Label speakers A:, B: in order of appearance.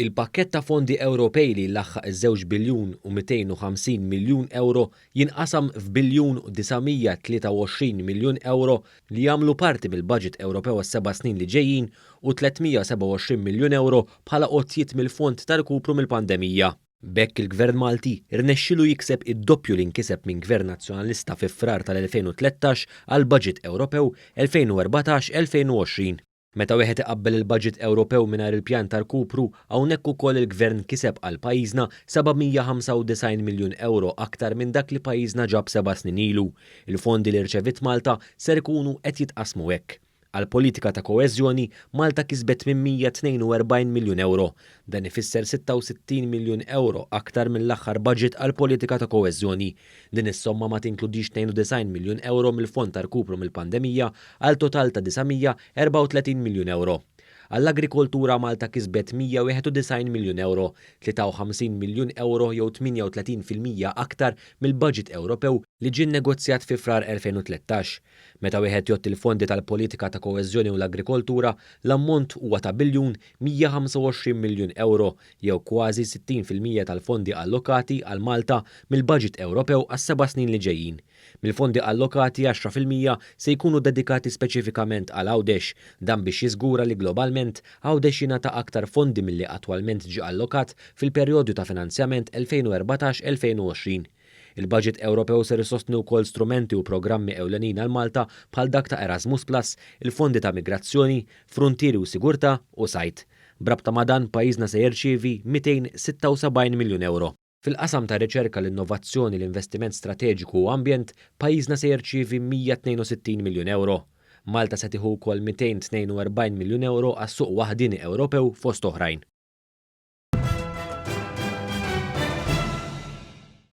A: Il-pakkett ta' fondi Ewropej li jlaħħaq iż-żewġ biljun u 250 miljun ewro jinqasam f'biljun u 923 miljun ewro li jagħmlu parti mill-baġit Ewropew għas-seba' snin li ġejjin u 327 miljun ewro bħala għotjiet mill-Fond ta' Rkupru mill-Pandemija. B'hekk il-Gvern Malti rnexxielu jikseb id-doppju li nkiseb minn Gvern Nazzjonalista fi Frar tal-2013 għall-baġit Ewropew 2014-2020. Meta wieħed iqabbel il-baġit Ewropew mingħajr il-pjan ta' rkupru, hawnhekk ukoll il-Gvern kiseb għal pajjiżna 795 miljun ewro aktar minn dak li pajjiżna ġab seba' snin ilu. Il-fondi li rċeviet Malta ser ikunu qed jitqassmu hekk. Għall-politika ta' koeżjoni, Malta kisbet 842 miljun ewro. Dan ifisser 66 miljun ewro aktar mill-aħħar baġit għall-politika ta' koeżjoni. Din is-somma ma tinkludix 92 miljun ewro mill-Fond ta' Rkupru mill-Pandemija għal total ta' 934 miljun ewro. Għall-agrikoltura Malta kisbet 191 miljun ewro, 53 miljun ewro jew 38% aktar mill-baġit Ewropew li ġie nnegozjat fi Frar 2013. Meta wieħed jgħodd il-fondi tal-politika ta' koeżjoni u l-agrikoltura, l-ammont huwa ta' biljun 125 miljun ewro jew kważi 60% tal-fondi allokati għal Malta mill-baġit Ewropew għas-seba' snin li ġejjin. Mill-fondi allokati 10% se jkunu dedikati speċifikament għal Għawdex, dan biex jiżgura li globalment Għawdex jingħata aktar fondi milli attwalment ġie allokat fil-perjodu ta' finanzjament 2014-2020. Il-baġit Ewropew ser isostni wkoll strumenti u programmi ewlenin għal Malta bħal dak ta' Erasmus Plus, il-fondi ta' migrazzjoni, fruntieri u sigurtà u sajd. B'rabta ma' dan, pajjiżna se jirċievi 276 miljun ewro. Fil-qasam tar-riċerka, l-innovazzjoni, l-investiment strateġiku u ambjent, pajjiżna se jirċievi 162 miljun ewro. Malta se tieħu wkoll 242 miljun ewro għas-suq waħdieni Ewropew fost oħrajn.